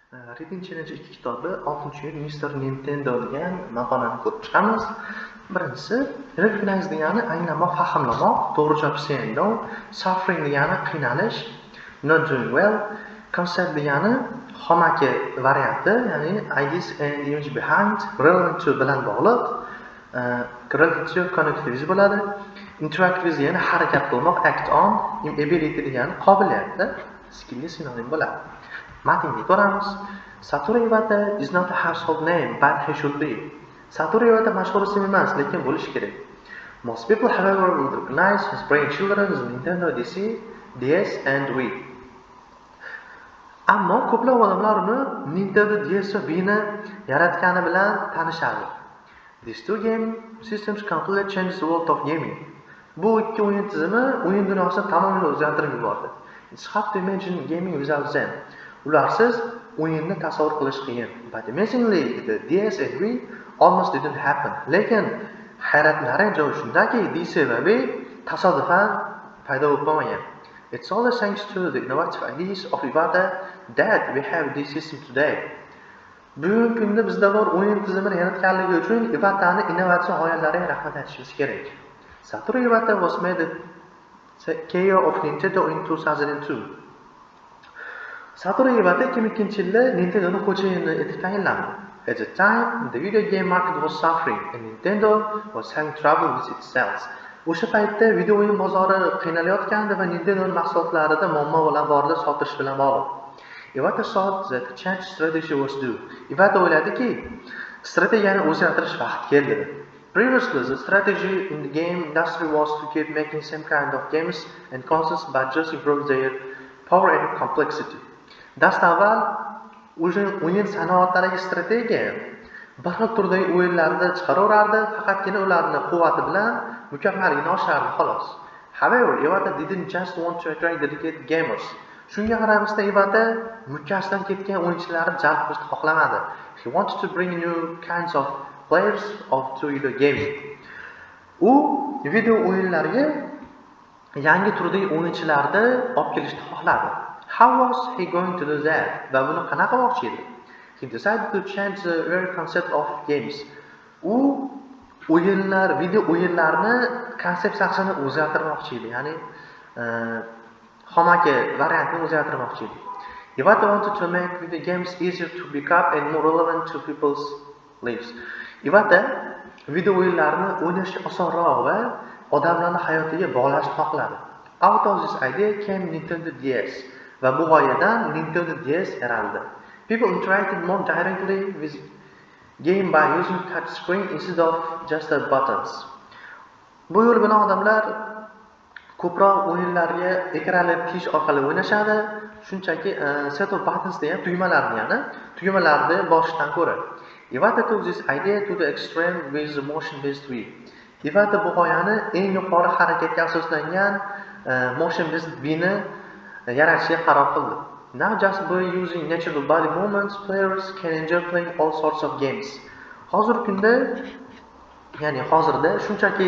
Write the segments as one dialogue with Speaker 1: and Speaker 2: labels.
Speaker 1: Reading Challenge 2 kitobi 6-yil Mr. Nintendo degan maqolani ko'rib chiqamiz. Birinchisi, recognize degani anglamoq, fahmlamoq, to'g'ri javob C and no. Suffering degani qiynalish, not doing well. Concept degani xomaki varianti, ya'ni ideas and image behind, relevant to bilan bog'liq, related to connected with bo'ladi. Interact with degani harakat qilmoq, act on, ability degani qobiliyati, skillga sinonim bo'ladi. Matnga ko'ramiz. Satoru Iwata is not a household name, but he should be. Satoru Iwata mashhur ism emas, lekin bo'lishi kerak. Most people, however, would recognize his brainchild, the Nintendo DC, DS and Wii. Ammo ko'plab odamlar uni Nintendo DS va Wii'ni yaratgani bilan tanishadi. These two game systems completely changed the world of gaming. Bu ikki o'yin tizimi o'yin dunyosini tamomila o'zgartirib yubordi. It's hard to imagine gaming without them. Ularsiz o'yinni tasavvur qilish qiyin. But amazingly, the DS and Wii almost didn't happen. Lekin hayratlanarli joyi shundaki, DS va Wii tasodifan paydo bo'lib qolmagan. It's only thanks to the innovative ideas of Iwata that we have this system today. Bugungi kunda bizda bor o'yin tizimini yaratganligi uchun Iwatani innovatsion g'oyalariga rahmat aytishimiz kerak. Satoru Iwata was made the CEO of Nintendo in 2002. Satoru Iwata 2002-yilda Nintendo'ni xo'jayini etib tayinlandi. At the time, the video game market was suffering and Nintendo was having trouble with its sales. O'sha paytda video o'yin bozori qiynalayotgandi va Nintendoning mahsulotlarida muammo bilan bordi sotish bilan bog'liq. Iwata thought that change strategy was due. Iwata o'yladiki, strategiyani o'zgartirish vaqti keldi. Previously, the strategy in the game industry was to keep making same kind of games and consoles, but just improve their power and complexity. Dastavval o'yin sanoatidagi strategiya bir xil turdagi o'yinlarni chiqaraverardi, faqatgina ularni quvvati bilan mukammalligini oshirardi, xolos. However, Iwata didn't just want to attract dedicated gamers. Shunga qaramasdan, Iwata mukkasidan ketgan o'yinchilarni jalb qilishni xohlamadi. He wanted to bring new kinds of players of to video gaming. U video o'yinlarga yangi turdagi o'yinchilarni olib kelishni xohladi. How was he going to do that? Va buni qanaqa qilmoqchi edi? He decided to change the very concept of games. U o'yinlar, video o'yinlarni konsepsiyasini o'zgartirmoqchi edi. Ya'ni xomaki variantini o'zgartirmoqchi edi. Iwata wanted to make video games easier to pick up and more relevant to people's lives. Iwata video o'yinlarni o'ynashga osonroq va odamlarning hayotiga bog'lashni xohladi. Out of this idea came Nintendo DS. Va bu g'oyadan Nintendo DS yaraldi. People interacted more directly with game by using touch screen instead of just the buttons. Bu yo'l bilan odamlar ko'proq o'yinlarga ekranli tiyish orqali o'ynashadi. Shunchaki set of buttons degan tugmalarni, ya'ni tugmalarni bosishdan ko'ra. Iwata took this idea to the extreme with the motion-based Wii. Iwata bu g'oyani eng yuqori harakatga asoslangan motion-based Wii'ni yaratishga qaror qildi. Now, just by using natural body movements, players can enjoy playing all sorts of games. Hozirgi kunda, ya'ni hozirda shunchaki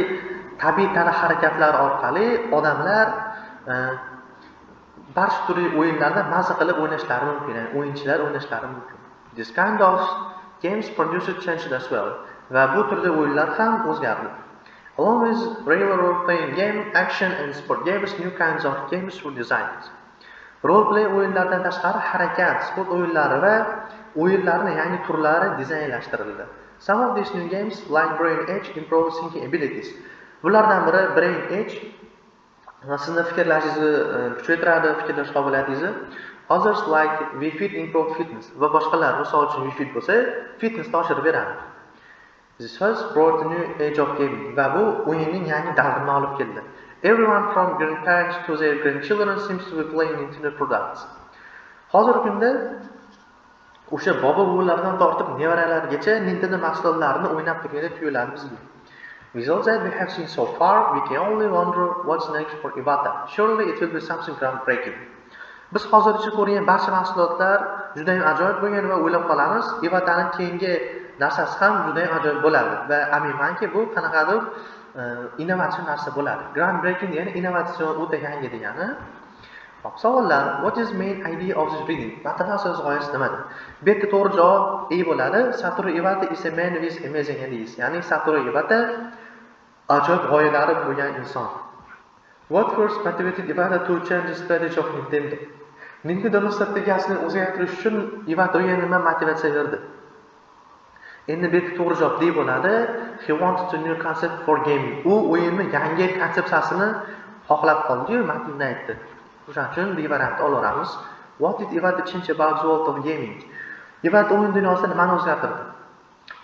Speaker 1: tabiiy tana harakatlari orqali odamlar barcha turli o'yinlarda mazza qilib o'ynashlari mumkin, ya'ni o'yinchilar o'ynashlari mumkin. This kind of games produced changed as well. Va bu turda o'yinlar ham o'zgardi. Along with regular role-playing game, action and sport games, new kinds of games were designed. Role-play o'yinlardan tashqari harakat, sport o'yinlari va o'yinlarning yangi turlari dizaynlashtirildi. Some of these new games, like Brain Edge, improve thinking abilities. Bulardan biri Brain Edge sizni fikrlashingizni kuchaytiradi, fikrlash qobiliyatingizni. Others, like Wii Fit, improve fitness va boshqalar, misol uchun Wii Fit bo'lsa, fitnessni oshirib beradi. This has brought a new age of gaming va bu o'yinning yangi davrini olib keldi. Everyone from grandparents to their grandchildren seems to be playing Nintendo products. Hozirgi kunda o'sha bobo buvilardan tortib nevaralargacha Nintendo mahsulotlarini o'ynab turgandek tuyuladi bizga. With all that we have seen so far, we can only wonder what's next for Iwata. Surely it will be something groundbreaking. Biz hozircha ko'rgan barcha mahsulotlar juda ham ajoyib bo'lgan va o'ylab qolamiz, Iwataning keyingi narsasi ham juda ham ajoyib bo'ladi va aminmanki, bu qanaqadir innovatsion narsa bo'ladi. Groundbreaking degani innovatsion, o'ta yangi degani. Hop, savollar. What is main idea of this reading? Matnning asosiy g'oyasi nimada? Bu yerda to'g'ri javob A bo'ladi. Satoru Iwata is a man with amazing ideas. Ya'ni Satoru Iwata ajoyib g'oyalari bo'lgan inson. What first motivated Iwata to change the strategy of Nintendo? Nintendo strategiyasini o'zgartirish uchun Iwataga nima motivatsiya berdi? Endi bu yerda to'g'ri javob D bo'ladi. He wanted a new concept for gaming. U o'yinni yangi konsepsiyasini xohlab qoldi-yu, matnda aytdi. O'shaning uchun D variantni olaveramiz. What did Iwata change about the world of gaming? Iwata o'yin dunyosida nimani o'zgartirdi?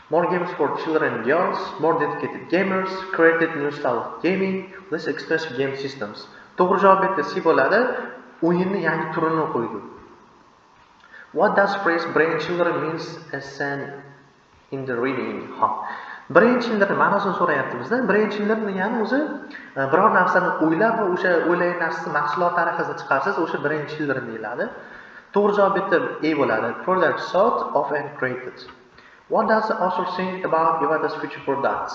Speaker 1: More games for children and girls, more dedicated gamers, created new style of gaming, less expensive game systems. To'g'ri javob bu yerda C bo'ladi. O'yinni yangi turini qo'ydi. What does phrase "brain children" means as an in the reading? Hop. Brain children ma'nosini so'rayapti bizdan. Brain children degani o'zi biror narsani o'ylab va o'sha o'ylagan narsasini mahsulot tariqasida chiqarsangiz, o'sha brain children deyiladi. To'g'ri javob bu yerda A bo'ladi. Product thought of and created. What does the author think about Iwata's future products?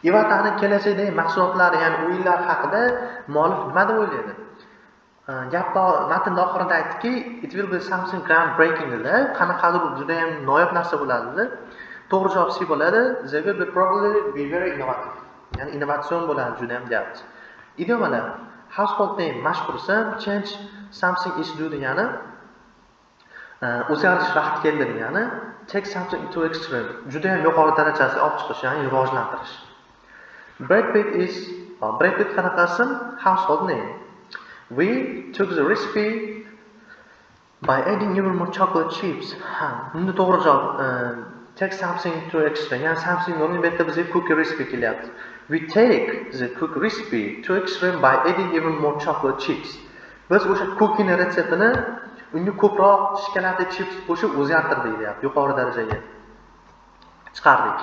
Speaker 1: Iwatani kelajakdagi mahsulotlari, ya'ni o'yinlar haqida muallif nima deb o'ylaydi? Gapni matnni oxirida aytdiki, "It will be something groundbreaking" dedi. Qanaqadir juda ham noyob narsa bo'ladi dedi. To'g'ri javob C bo'ladi. They will be probably be very innovative. Ya'ni innovatsion bo'ladi juda ham deyapti. Idiomalar. Household name mashhur ism, change something is due degani o'zgarish vaqti keldi degani, take something to extreme juda ham yuqori darajasiga olib chiqish, ya'ni rivojlantirish. Brad Pitt is, Brad Pitt qanaqa ism? Household name. We took the recipe by adding even more chocolate chips. Ha, bunda to'g'ri javob take something to extreme, ya'ni something o'rniga bu yerda bizga cookie recipe kelyapti. We take the cookie recipe to extreme by adding even more chocolate chips. Biz o'sha cookie'ni retseptini unga ko'proq shokoladli chips qo'shib o'zgartirdik deyapti, yuqori darajaga chiqardik.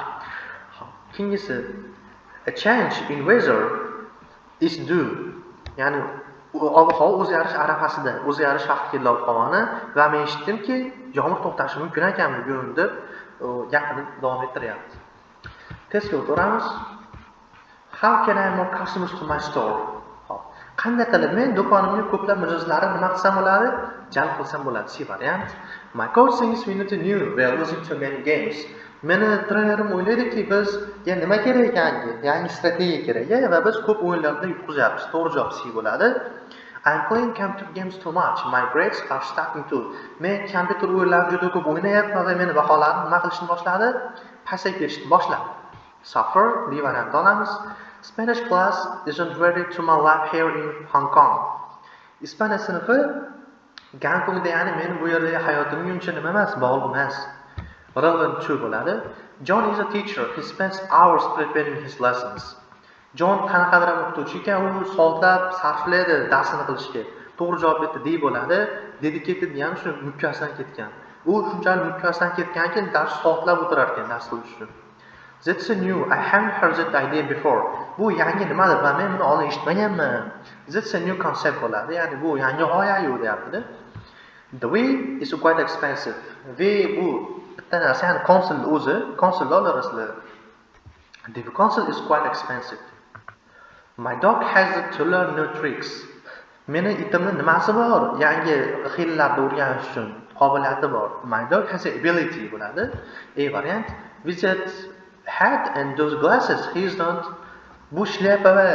Speaker 1: Hop, keyingisi, a change in weather is due, ya'ni ob havo o'zgarish arafasida, o'zgarish vaqti keldi ob havoni va men eshitdimki, yomg'ir to'xtashi mumkin ekan bugun deb gapini davom ettiryapti. Testga o'taveramiz. How can I add more customers to my store? Hop. Qanday qilib men do'konimga ko'plab mijozlarni nima qilsam bo'ladi? Jalb qilsam bo'ladi. C variant. My coach thinks we need a new, we are losing too many games. Meni trenerim o'ylaydiki, bizga nima kerak yangi? Yangi strategiya kerak va biz ko'p o'yinlarda yutqazyapmiz. To'g'ri javob C bo'ladi. I'm playing computer games too much. My grades are starting to. Men kompyuter o'yinlarini juda ko'p o'ynayapman va meni baholarim nima qilishni boshladi? Pasayib ketishni boshladi. Suffer, D variantni olamiz. Spanish class isn't related to my life here in Hong Kong. Ispaniya sinfi Gonkongda, ya'ni meni bu yerdagi hayotimga uncha nima emas, bog'liq emas. Relevant to bo'ladi. John is a teacher. He spends hours preparing his lessons. John qanaqadir ham o'qituvchi ekan, u soatlab sarflaydi darsini qilishga. To'g'ri javob bu yerda D bo'ladi. Dedicated degani shu mukkasidan ketgan. U shunchalik mukkasidan ketganki, dars soatlab o'tirar ekan dars qilish uchun. That's a new. I haven't heard that idea before. Bu yangi nimadir va men buni oldin eshitmaganman. That's a new concept bo'ladi. Ya'ni bu yangi g'oya-yu deyapti-da. The Wii is quite expensive. Wii bu bitta narsa, ya'ni konsol o'zi, konsolda olasizlar. The console is quite expensive. My dog has to learn new tricks. Meni itimni nimasi bor? Yangi hiylalarni o'rganish uchun qobiliyati bor. My dog has a ability bo'ladi. A variant. With that hat and those glasses, he is not. Bu shlyapa va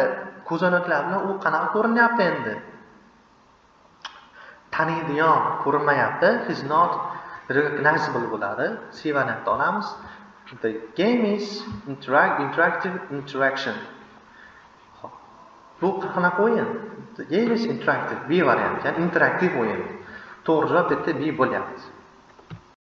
Speaker 1: ko'zoynaklar bilan u qanaqa ko'rinyapti endi? Taniydigan ko'rinmayapti. He's not recognizable bo'ladi. C variantni olamiz. The game is interactive interaction. Hop. Bu qanaqa o'yin? The game is interactive. B variant, ya'ni interaktiv o'yin. To'g'ri javob bu yerda B bo'lyapti.